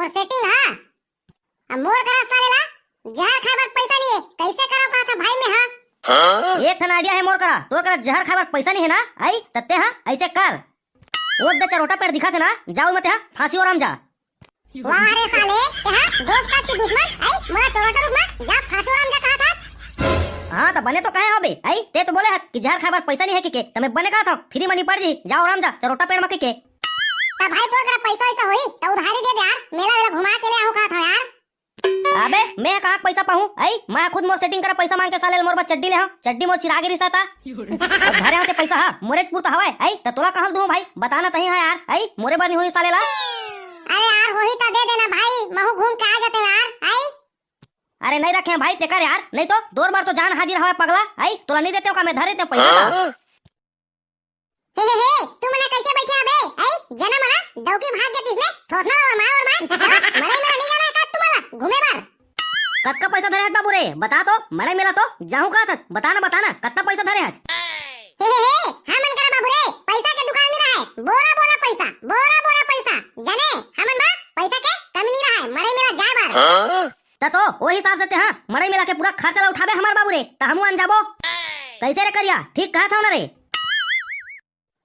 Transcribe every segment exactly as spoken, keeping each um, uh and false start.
Setting हा। अब मोर करा साले ला जहर खाए बर पैसा नहीं है, कैसे करो कहा था भाई मैं, हाँ? एक ठन आइडिया है मोर करा, तोर करा जहर खाए बर पैसा नहीं है ना, आई तत्ते हाँ ऐसे कर। वो दे चरोटा पेड़ दिखा थे ना, जाओ मत हाँ, फांसी ओराम जा। वाह रे साले, ते हाँ दोस्त का की दुश्मन, आई मोला चरोटा रुक मा, जा फांसी ओराम जा कहा था। हाँ तो बने तो कहे हो बे, आई ते तो बोले हस कि जहर खाए बर पैसा नहीं है कि के, त मैं बने कहा था, फ्री मनी पड़ जी, जा ओराम जा, चरोटा पेड़ मा के। त भाई तोर करा पैसा वैसा होई त उधारी दे दे यार, मेला वेला घुमा के ले आहूं कहा था यार। अबे मैं कहाँ पैसा पाहूँ, आई मैं खुद मोर सेटिंग करा पैसा मांग के साले मोर बर चड्डी ले हूँ, चड्डी मोर चिरागे रिसा था। अब धरे होते पैसा हा मोरे पुरता हवाए, आई त तोला कहाँ दूँ भाई, बताना तही है यार, आई मोरे बर नहीं होई साले ला। अरे यार होही त दे देना भाई, महू घूम के आ जाते यार, आई। अरे नहीं रखे हैं भाई तेकर यार, नहीं तो तोर बर तो जान हाजिर हवाए पगला, आई तोला नहीं देते का मैं धरे ते पैसा ला। हे, हे, हे, तू मना कैसे बैठे अबे? ऐ, जना मना, डौकी भाग जातिस ने, थोथना और मार और मार, चला, मड़ई मेला नहीं जाना है का तुम्हारा, घूमे बार? कतका पैसा धरे हस बाबू रे, बता तो, मड़ई मेला तो, जाहूं कहा था, बताना, बताना, कतना पैसा धरे हस? हे, हे, हे, हाँ मन करा बाबू रे, पैसा के दुकान नहीं रहा है, बोरा, बोरा पैसा, बोरा, बोरा पैसा, जाने, हमन बा, पैसा के कमी नहीं रहा है, मड़ई मेला जाए बार। त तो ओ हिसाब से ते हा मड़ई मेला के पूरा खर्चा ला उठाबे हमार बाबू रे, त हमू अन जाबो। कैसे रे करिया, ठीक कहा था ना रे?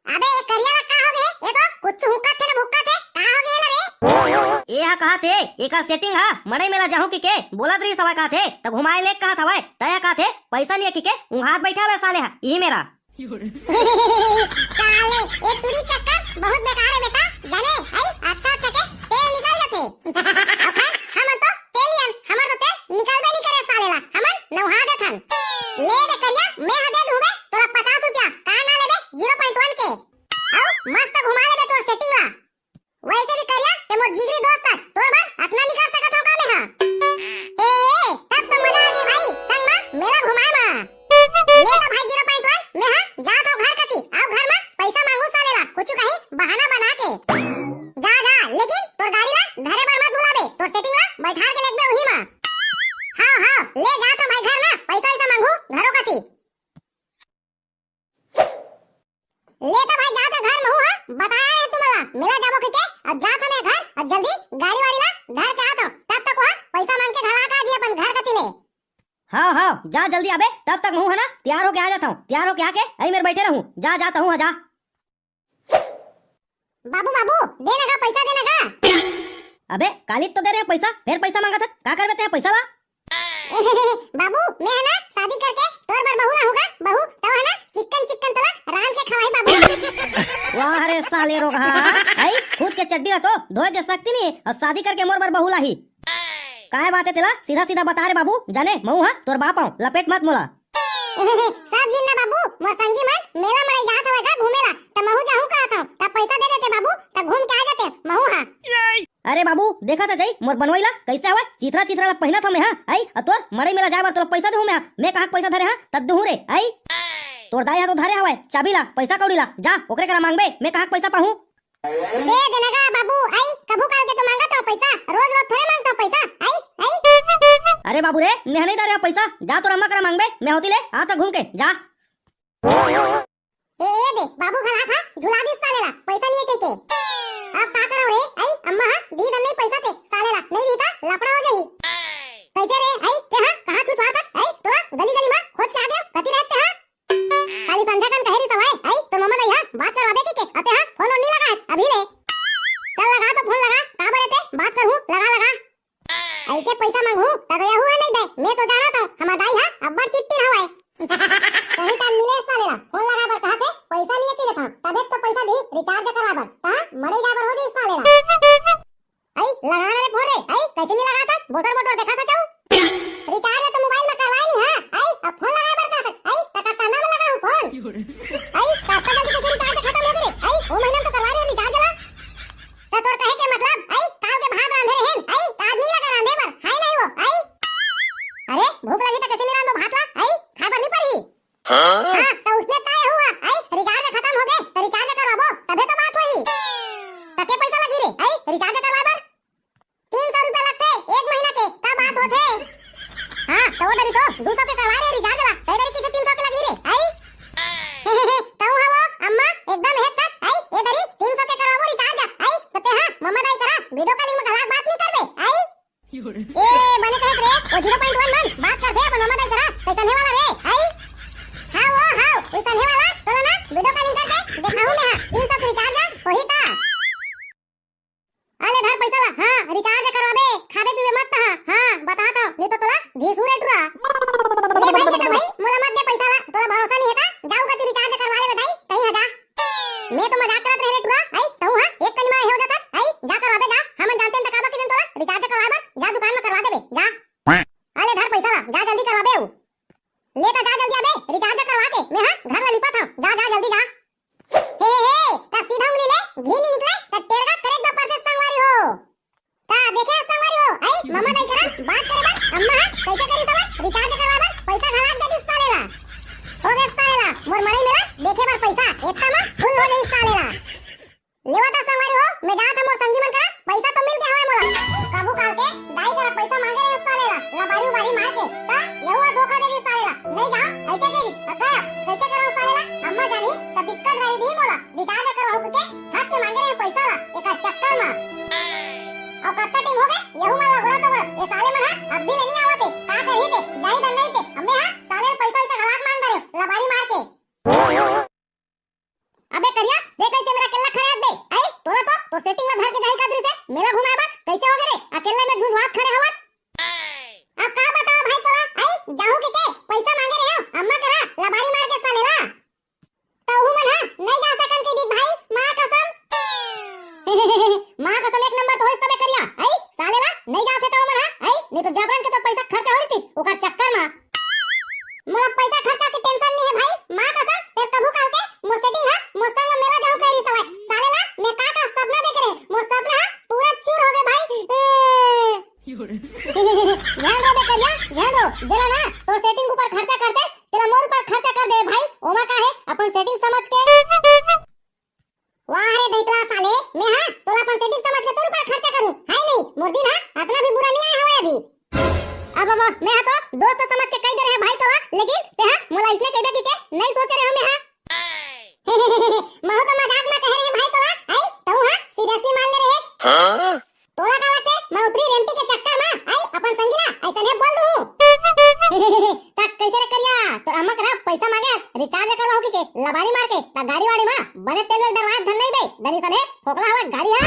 अबे ए करिया ला का हो गे? ए तो कुछ हुक्का थे ना भुक्का थे, का हो गे ला रे? ए हा कहा थे, एकर सेटिंग हा मड़ई मेला जाहू की के बोलत रही सवाय कहा थे, त घुमाए ले कहा था वय, त या कहा थे पैसा नहीं है की के उहात बैठा हवे साले हा, इही मेरा। साले, ए टूरी चक्कर बहुत बेकार है बेटा, जाने, आई अच्छा अच्छा के तेल निकल जाथे। अखर हमन तो तेलियन, हमर तो तेल निकलबे नहीं करे साले ला, हमन नौहा देथन। ले बे करिया, मैं हा दे दूं बे तोला पचास रुपया, का ना लेबे? ज़ीरो पॉइंट वन के। आओ, मस्त घुमा लेबे तोर सेटिंग ला। वैसे भी करिया, ते मोर जिगरी दोस्त हस, तोर बर अतना निकाल सकत हव का मैं हा? ए, ए, तब तो मजा आ गई भाई, संग मा मेला घुमाए मा। ले तो भाई ज़ीरो पॉइंट वन, मैं हा जात हव घर कती, आओ घर मा पैसा मांगू साले ला, कुछ कहीं बहाना बना के। जा, जा, लेकिन तोर गाड़ी ला धरे बर मत भुलाबे, तोर सेटिंग ला बैठार के लेगबे उही मा। हाँ, हाँ, ले जात हव भाई घर ना, पैसा वैसा मांगू घरो कती। ले तो भाई जात हे घर महू हा, बताया है तुमला, मेला जाबो कहिके, अब जात हमें घर, अब जल्दी गाड़ी वाड़ी ला धर के आत हव, तब तक वहाँ पैसा मांग के घला का जी अपन घर कती ले। हाँ, हाँ, जा जल्दी आबे, तब तक महू हा ना, तैयार होके आ जात हव, तैयार होके आके, अई मेर बैठे रहूँ, जा, जात हूँ, जा। बाबू, बाबू, दे ना गा, पैसा दे ना गा। अबे, काली तो दे रहे हैं पैसा, फिर पैसा मांगा था, का करबे ते पैसा ला? बाबू, मैं है ना शादी करके तोर बर बहू लाहूं गा, बहू, तब है ना चिकन चिकन तोला रांध के खवाई बाबू। वाह रे साले रोगहा, आई खुद के चड्डी ला तो धोए के शक्ति नहीं और शादी करके मोर बर बहू लाही। काय बात है तेला सीधा सीधा बता रे बाबू, जाने महू हा तोर बाप हूँ, लपेट मत मोला। सब झिन ना बाबू, मोर संगी मन मेला मड़ई जात हवय गा घूमे ला, त महू जाहूं कहत हव, त पैसा दे देते बाबू, त घूम के आ जाते महू हा। अरे बाबू, देखा था जई मोर बनवई ला कैसे हवय, चिथरा चिथरा ला पहिनत हव मैं हा, आई अ तोर मड़ई मेला जाए बर तोला पैसा देहूं मैं हा, मैं कहाँ पैसा धरे हा, तब देहूं रे, आई। तोर दाई हा तो धरे हवय चाबी ला, पैसा कौड़ी ला, जा ओकरे करा मांगबे, मैं कहाँ पैसा पाहूं। दे देना गा बाबू, आई कभू काल के तो मांगत हव पैसा, रोज रोज थोड़े मांगत हव पैसा, आई, आई। अरे बाबू रे, मैं नहीं दे रहा पैसा, जा तोर अम्मा करा मांगबे, मैं होती ले आता घूम के, जा। ए, ए दे, बाबू घला था, झुला दिस साले ला, पैसा नहीं है कह के। अब का करव रे, आई अम्मा हा, दी दन नहीं पैसा ते, साले ला, नहीं दी ता लफड़ा हो जाही। कैसे रे, आई ते हा, कहाँ छुपा था, आई तोला गली गली मा खोज के आ गया, कती रहते हा? काली संध्या कन कहे रही सवाए, आई तो मम्मा दई हा बात करवाबे के के, अते हा फोन ओन नहीं लगा है अभी ले। चल लगा तो फोन लगा, का बरे ते बात करहूं, लगा लगा। ऐसे पैसा मांगहूं त तो यहू है नहीं दे, मैं तो जाना था हमार दाई हा अब्बड़ चिट्टी हवाए। सही टाइम मिले साले ला, फोन लगा बर कहा थे, पैसा नहीं पी लेता, तबे तो पैसा दी रिचार्ज करवा बर, कहा मरे जा बर हो दी साले ला। आई, लगा ना रे फोन रे। आई, कैसे नहीं लगा था? बोटर बोटर देखा था चाऊ। रिचार्ज तो मोबाइल में करवाए नहीं है। आई, अब फोन लगाए बर का था? आई, तका काना में लगा हूँ फोन। आई, काका जल्दी कैसे रिचार्ज खत्म हो गए? आई, वो महीना में तो करवा रहे रिचार्ज ला। तो तोर कहे के मतलब, आई, काल के भात रांधे रहे हैं। आई, तो आज नहीं लगा रांधे बर। हाय नहीं वो। आई, अरे, भूख लगी तो कैसे नहीं रांधो भात ला? आई, खाए बर नहीं पड़ी। हाँ? हाँ, तो उसने तय हुआ, आई, रिचार्ज खत्म हो गए, तो रिचार्ज करवाबो, तबे तो बात होही। कते पैसा लगी रे, आई, रिचार्ज करवाए बर? तीन सौ रुपया लगथे, एक महीना के, तब बात होथे। हाँ, तो वो दरी तो, दो सौ के करवा रे रिचार्ज ला, तय दरी किसे तीन सौ के लगी रे, आई? कहूँ हवो, अम्मा, एकदम एक तक, आई, ये दरी, तीन सौ के करवाबो रिचार्ज, आई, तो ते हाँ, मम्मा दाई करा, वीडियो कॉलिंग में गलत बात नहीं करबे। ए, बने कहत रे, वो ज़ीरो पॉइंट वन मन बात करथे अपन ममा दाई करा, तइसने वाला रे, आई? हाँ वो, हाँ, वइसने वाला, तोला ना वीडियो कॉलिंग करके देखाहूँ मैं, हाँ, तीन सौ के रिचार्ज होही ता। आ ले धर पैसा ला, हाँ, रिचार्ज करवाबे, खाबे पीबे मत तहाँ, हाँ, बता तो, नहीं तो तोला घीसू रे टुरा। ले भाई, दे तो भाई, मोला मत दे पैसा ला, तोला भरोसा नहीं है ता, जाऊ कती रिचार्ज करवा ले दाई, तहीं हा जा। मैं तो मजाक करत रहे रे टुरा, आई, तहूँ हा, एक कनी मा हे हो जाथस, आई, जा करवाबे जा, हमन जानतेन त काबर कहिन तोला, रिचार्ज करवाए बर, जा दुकान मा करवा देबे, जा। आ ले धर पैसा ला, जा जल्दी करवाबे अउ। ले त जा जल्दी आबे, रिचार्ज करवा के, मैं हा, घर ला लिपत हँव, जा, जा जल्दी जा। हे, हे, हे, त सीधा उंगली ले, घी नी निकले, त टेड़गा करे बर परथे संगवारी हो। का देखे हस संगवारी हो, आई, ममा दाई करा बात करे बर, अम्मा हा, कइसे करिस हवय, रिचार्ज करवाए बर, पैसा घला के दे दिस साले ला। हो गे साले ला, मोर मड़ई मेला देखे बर पैसा, एतना मा फुल हो जाइस साले ला। लेवा ता संगवारी हो, मैं जात हँव मोर संगी मन करा, पैसा तो मिल गे हवय मोला। कभू काल के दाई करा पैसा मांगे रहे साले ला, लबारी उबारी मार के, त यहू हा धोखा दे दिस साले ला, नहीं जाओ, ऐसे कह दी, अगर कइसे करँव साले ला, अम्मा जानी, त दिक्कत गारी दी मोला, रिचार्ज करवाहूँ कहिके, थक के मांगे रहे पैसा ला, एकर चक्कर मा। अउ कतका टाइम हो गे, यहू मन ला गोरत गोरत, ये साले मन हा अब भी ले नहीं आवत हे, का करही ते, जाही धन नहीं ते, अम्मे हा, साले पैसा वैसा घलाक मांग डरे, लबारी मार के। अबे करिया, देख कइसे मेर अकेल्ला खड़े हस बे, आई, तोला तो, तोर सेटिंग ला धर के जाही का दृश्य, मेला घुमाए बर, कइसे हो गे रे, अकेल्ला में झुंझुआत खड़े हवस। अब का बताओ भाई तोला, आई, जाहूँ कहिके, पैसा मांगे रहे हँव, अम्मा करा, लबारी मार के साले ला। त उहू मन हा नहीं जा सकन कहि दिस भाई, माँ कसम। माँ कसम एक नंबर तो होइस तबे करिया, आई, साले ला नहीं जात हे त उमन हा, आई, नहीं तो जबरन के तो पैसा खर्चा हो रही थी, ओकर चक्कर मा। मोला पैसा खर्चा के टेंशन नहीं है भाई, माँ कसम, फेर कभू काल के मोर सेटिंग हा, मोर संग मेला जाहूँ कहि रही सवाई, साले ला, मैं का का सपना देख रहे, मोर सपना हा, पूरा चूर हो गे भाई। ए, ध्यान दो बे करिया, ध्यान दो, जेला ना तोर सेटिंग ऊपर खर्चा करते, तेला मोर ऊपर खर्चा कर दे भाई, ओमा का है, अपन सेटिंग समझ के। वाह रे दैतला साले, मैं हा तोला अपन सेटिंग समझ के तोर ऊपर खर्चा करूँ, है नहीं, मोर दिन हा अतना भी बुरा नहीं आया हवे अभी। अब, अब मैं हा तो दोस्त समझ के कह दे रहे भाई तोला, लेकिन ते हा मोला इसने कहबे कहिके नहीं सोचे रहे मैं हा। महू तो मजाक में कहे रहे भाई तोला, आई, तहू हा सीरियसली मान ले रहे। हाँ? तोला का लगथे, मैं उतरी रेमटी के चक्कर मा, आई, अपन संगी ला, ऐसा नहीं बोल दूँ। तक कैसे रे करिया, तोर अम्मा करा पैसा मांगे, रिचार्ज करवाहूँ कहिके, लबारी मार के, त गाड़ी वाड़ी मा, बने तेल वेल डरवाए धन नहीं बे, दरी सने, फोकला हवा गाड़ी हा।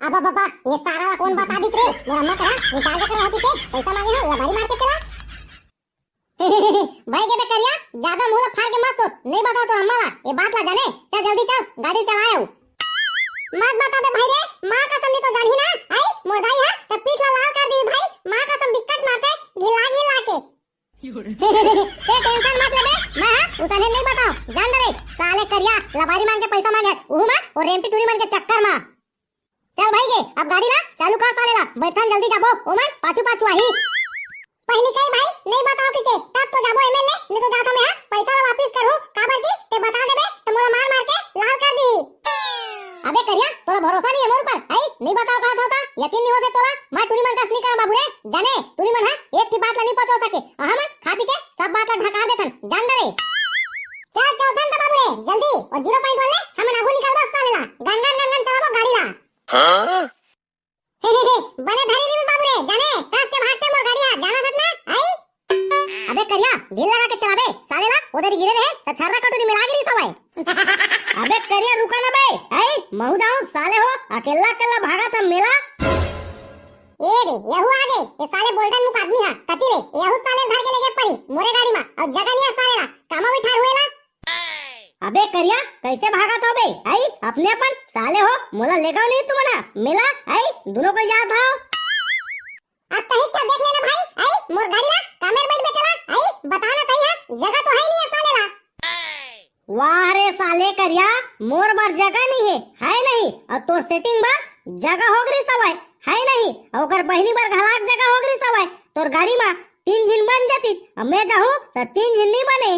अब बाबा, ये सारा ला कौन बता दिस रे, मोर अम्मा करा, रिचार्ज करवाहूँ कहिके, पैसा मांगे हा, लबारी मार के तेला। भाई के बे करिया, ज्यादा मुंह ला फाड़ के मत सोच, नहीं बताओ तोर अम्मा ला, ये बात ला जाने, चल जल्दी चल, गाड़ी चलाए अउ। मत बता बे भाई रे, माँ कसम नहीं तो जानही ना, आई, मोर दाई हा, त पीठ ला लाल कर दी भाई, माँ कसम बिकट मारथे, घिला घिला के। ते टेंशन मत ले बे, मैं हा, उसने नहीं बताओ, जान दे रे, साले करिया, लबारी मांग के पैसा मांगे, उहू मा, और रेमटी टूरी मन के चक्कर मा। चल भाई गे, अब गाड़ी ला चालू कर साले ला, बैठन जल्दी जाबो, ओमन पाछू पाछू आही। पहली कही भाई, नहीं बताओ कहिके, तब तो जाबो एमएलए, नहीं तो जाता मैं, हाँ, पैसा ला वापिस करूँ, काबर की, ते बता देबे, तो मोला मार मार के लाल कर दी। अबे करिया, तोला भरोसा नहीं है मोर ऊपर, आई, नहीं बताओ कहा था, यकीन नहीं हो से तोला, मैं टूरी मन का असली का बाबू रे, जाने, टूरी मन हा, एक ही बात ला नहीं पचो सके, और हमन खा पी के सब बात ला ढका देथन, जान दे रे। चल, चल, धन दबा रे, जल्दी, और ज़ीरो पॉइंट वाले, हमन आगू निकलबो साले ला, गन गन गन गन चलाबो गाड़ी ला। हाँ? हे, हे, हे, बने धरी रे बाबू रे, जाने, कस के भागते मोर गाड़ी हा, जाना सत ना, आई? अबे करिया, ढील लगा के चलाबे, साले ला, उधर ही गिरे रहे, त छर्रा कटोरी में लाग रही सवाई। अबे करिया, रुका ना बे, आई? महू जाऊं, साले हो, अकेला अकेला भागा था मेला। ए रे, यहू आ गे, ये साले बोल्डन मुख आदमी हा, कति रे, यहू साले धर के लेगे परी, मोरे गाड़ी मा, और जगह नहीं है साले ला, कामा भी ठार हुए ला। अबे करिया, कैसे भागत हो बे? आई, अपने अपन साले हो, मोला लेगा नहीं तुमन हा, मेला, आई, दोनों को जात हो। अब कहीं क्या देख लेना भाई, आई, मोर गाड़ी ला, कामेर बैठ बेटेला, आई, बताना कहीं है, जगह तो है नहीं है साले ला। वाह रे साले करिया, मोर बर जगह नहीं है, है नहीं, और तोर सेटिंग बर जगह हो गई सवाई, है नहीं, और ओकर बहिनी बर घलाक जगह हो गई सवाई, तोर गाड़ी मा तीन झिन बन जाती, अब मैं जाहूँ त तीन झिन नहीं बने।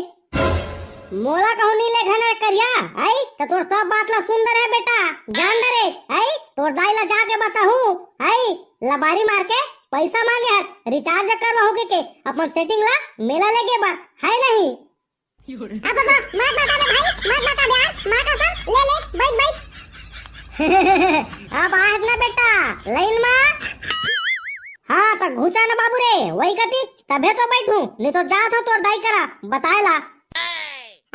मोला कहूँ नी ले घना करिया, आई, त तोर सब बात ला सुन डरे बेटा, जान डरे, आई, तोर दाई ला जाके बताहूँ, आई, लबारी मार के पैसा मांगे हस, रिचार्ज करवाहूँ कहिके, अपन सेटिंग ला मेला लेगे बर, है नहीं? अब बाबा, मत बता बे भाई, मत बता बे यार, माँ कसम, ले, ले, बैठ, बैठ। अब आहत ना बेटा, लाइन मा। हाँ, त घुचा ना बाबू रे, वही कती, तभे तो बैठू, नहीं तो जात हो तोर दाई करा, बताए ला।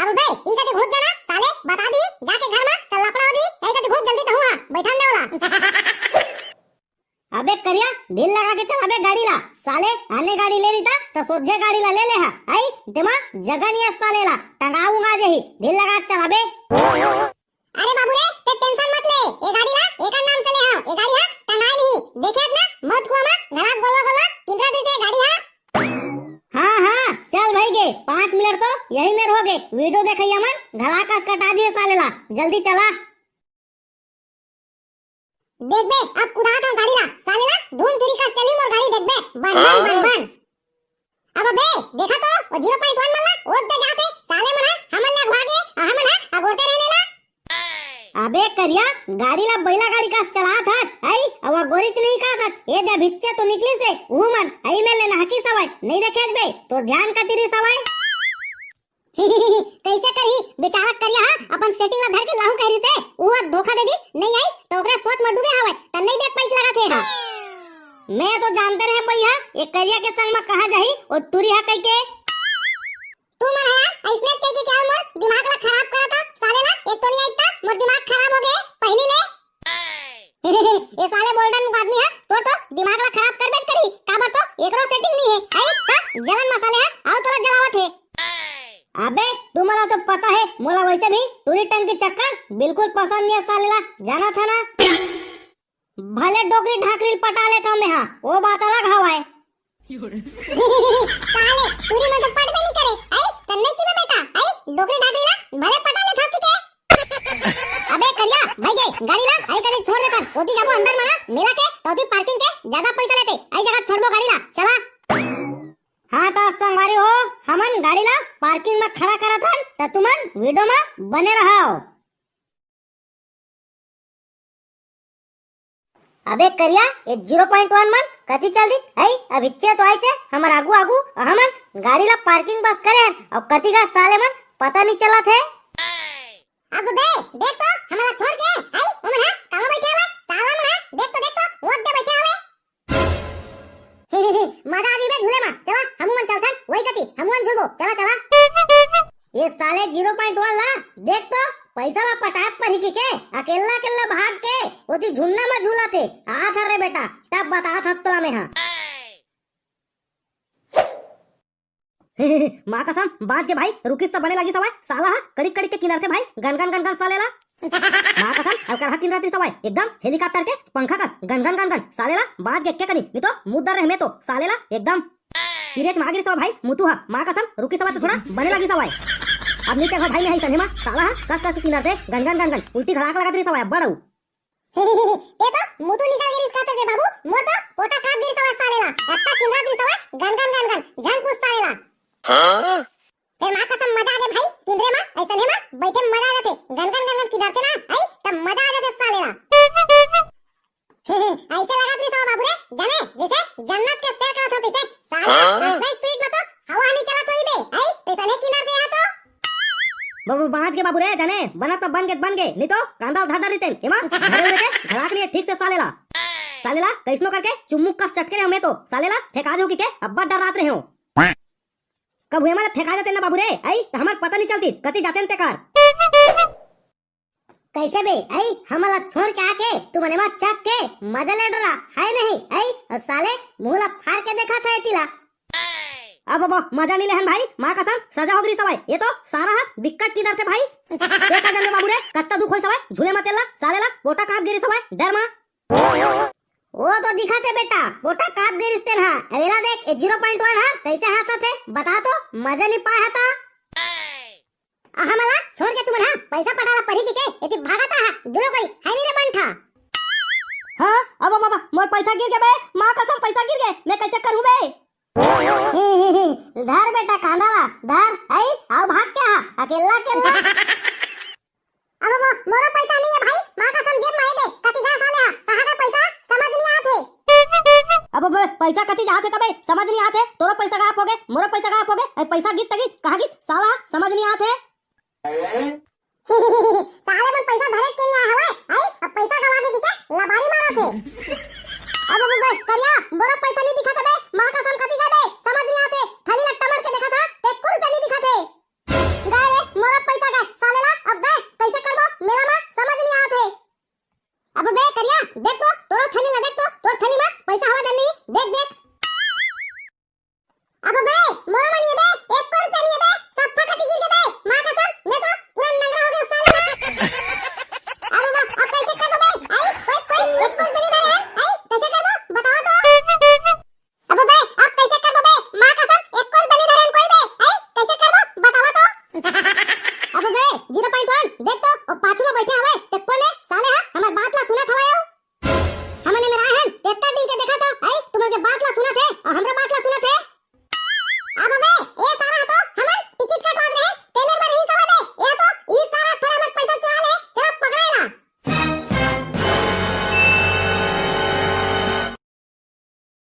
अब बे, ई कती घुस जाना, साले, बता दी, जाके घर में, त लफड़ा हो दी, यही कती घुस जल्दी तहूँ हा, बैठा ने वाला। अबे करिया, ढील लगा के चलाबे गाड़ी ला, साले, आने गाड़ी ले रही था, त सोझे गाड़ी ला ले ले हा, आई, तेमा जगह नहीं है साले ला, टंगाऊंगा जे ही, ढील लगा के चलाबे। अरे बाबू रे, ते टेंशन मत ले, ए गाड़ी ला एकर नाम से ले हव, ए गाड़ी हा टंगाए नहीं, देखे ना, मत कुआ मा घड़ा गोलवा गोलवा किंतरा देते गाड़ी हा। हाँ हाँ, चल भाई गे, पाँच मिनट तो यही मेर हो गे, वीडियो देखैया मन घड़ा कस कटा दिए साले ला, जल्दी चला। देख बे, अब कुदात हव गाड़ी ला, साले ला धूम फिरी कस चली मोर गाड़ी, देख बे, बन बन बन बन। अब अबे, देखा तो, वो ज़ीरो पॉइंट वन मन ला, वो दे जाते, साले मन हा, हमन ला अगवा के, अउ हमन हा, अगोरते रहने ला। अबे करिया, गाड़ी ला बैला गाड़ी कस चलात हस, आई, अउ अगोरित नहीं का हस, ये दे भिच्चे तो निकली से, उहू मन, आई में ले नहकी सवाय, नहीं देखे बे, तो ध्यान कती रही सवाय। कैसे करही, बेचारा करिया हा, अपन सेटिंग ला धर के लाहू कह रही से, वो धोखा दे दी, नहीं आई, तो ओकरे सोच में डूबे हवय, त नहीं देख पाई लगा थे हा। मैं तो जानते रहे भैया, ये करिया के संग में कहाँ जाही, और टूरी हा कह के। तू मन हा, ऐसने कह के क्या मोर दिमाग ला खराब करा था, साले ला, एक तो नहीं आई था, मोर दिमाग खराब हो गए, पहली ले। ये साले बोल्डन आदमी हा, तोर तो दिमाग ला खराब करबेच करही, काबर तो एकरो सेटिंग नहीं है, आई, हाँ, जलन मसाले हा, आओ तोला जलावत है। अबे, तुम्हारा तो पता है, मोला वैसे भी टूरी टंकी चक्कर बिल्कुल पसंद नहीं है साले ला, जाना था ना। भले डोकरी ढाकरी पटा लेता मैं हा, वो बात अलग हवाए। साले, टूरी मन तो पटबे नहीं करे, आई, तन्ने की बे बेटा, आई, डोकरी ढाकरी ला, भले पटा ले था कि के? अबे करिया, भाई गए, गाड़ी ला, आई कने छोड़ देता, ओती जाबो अंदर मना, मेला के, तो ओती पार्किंग के, ज्यादा पैसा लेते, आई जगह छोड़बो गाड़ी ला, चला। हाँ त संगवारी हो, हमन गाड़ी ला पार्किंग में खड़ा करत हन, त तुमन वीडियो में बने रहो। अबे करिया, ये ज़ीरो पॉइंट वन मन कति चल दी? हई, अभिच्चे तो आइसे हमर आगू आगू, अउ हमन गाड़ी ला पार्किंग बस करे हन, अउ कति गा साले मन पता नहीं चलत हे। अब बे, देख तो, हमला छोड़ के, हई, ओमन हा, कहाँ बैठे हवे? साला मन हा, देख तो, देख तो, वो दे बैठे हवे। मजा आ गई बे झूले में। चला, हमू मन चलथन, वही कती, हमू मन झूलबो। चला, चला। ये साले ज़ीरो पॉइंट वन ला, देख तो, पैसा ला पटाए परही के, अकेल्ला अकेल्ला भाग के, ओती झुन्ना में झूला थे। आ था रे बेटा, तब बता था तोला मैं हा। माँ कसम, बाँच के भाई, रुकिस त बने लगिस हवय, साला हा कड़िक कड़िक के किंदरथे भाई, गन गन गन गन साले ला। माँ कसम, अलकरहा किंदरत रिस हवय, एकदम हेलीकॉप्टर के पंखा कस, गन गन गन गन, साले ला बाँच के के कनी, नहीं तो मुद्दर रह में तो, साले ला एकदम तिरेच माग रिस हवय भाई, मुतू हा, माँ कसम, रुकिस हवय त थोड़ा बने लगिस हवय। अब नीचे घर भाई में है सनेमा, साला हा कस कस के किंदरथे, गन गन गन गन, उल्टी घड़ाक लगत रिस हवय, अब्बड़ अउ। ते तो मुतू निकल गिरिस का ते बाबू, मोर तो पोटा काट गिरिस हवय साले ला। अत्ता किंदरा गिरिस हवय, गन गन गन गन, झन पूछ साले ला। हाँ? ते माँ कसम मजा आ गे भाई, किंदरे मा, ऐसने मा, बैठे में मजा आ जाथे, गन गन गन गन किंदरथे ना, आई, तब मजा आ जाथे साले ला। ऐसे लगा गिरिस हवय बाबू रे, जाने, जैसे जन्नत के सैर करत हो तैसे, साले, हाँ? अतना स्पीड में तो हवा नहीं चलत होई बे, आई, तैसने किंदरथे यहाँ तो। बाबू, बाँच गे बाबू रे, जाने, बनत तो बन गे, बन गे, नहीं तो कांदा धर धर देते, एमा, धरे हुए के, घड़ाक लिए ठीक से साले ला। साले ला, कैसनो करके, चुम्मुक कस चटके रहे मैं तो, साले ला, फेंका जाऊँ कि के, अब्बड़ डर्रात रहे हो। कभू एमा ला फेंका देते ना बाबू रे, आई, त हमर पता नहीं चलती, कति जाते न ते कार। कैसे बे, आई, हमला छोड़ के आके, तुमन एमा चक के, मजा ले डरा, है नहीं, आई, अउ साले, मुँह ला फाड़ के देखा था एती ला। अब, अब मजा नहीं लेहन भाई, माँ कसम सजा हो गई सवाई। ये तो सारा हा बिक्कट किंदरथे भाई। देखा जन बाबू रे, कत्ता दुख होई सवाई, झूले मत तेला, साले ला, पोटा काँप गिरी सवाई, डर मा। वो तो दिखा थे बेटा, पोटा काँप गिरी तेल हा। अवेला देख, ये ज़ीरो पॉइंट वन हा, कैसे हाँसत हे, बता तो, मजा नहीं पाए हा ता। आ हमला छोड़ के तुमन हा पैसा पटाला परी के, के एती भागत हा, दुनो कोई है नहीं रे बंठा। हाँ, अब बाबा, मोर पैसा गिर गे बे, माँ कसम पैसा गिर गे, मैं कैसे करूँ बे? ही, ही, ही, धर बेटा कांदा ला, धर, आई, आओ भाग क्या हा, अकेला, अकेला। अब वो मोरो पैसा नहीं है भाई, माँ कसम जेब में है बे, कति गा साले हा, कहाँ का पैसा, समझ नहीं आते। अब बे, पैसा कति जात हे तबे, समझ नहीं आते, तोरो पैसा गायब हो गए, मोरो पैसा गायब हो गए, अरे पैसा गित तगी, कहाँ गित, साला, समझ नहीं आते। साले मन पैसा धरेच के नहीं आए हवय, आई, अब पैसा गवा के किके लबारी मारत हे। अब, अब, अब, करिया, मोरो पैसा देख तो, तोर थैली ला देख तो, तोर थैली मा पैसा हवा दे नहीं, देख, देख,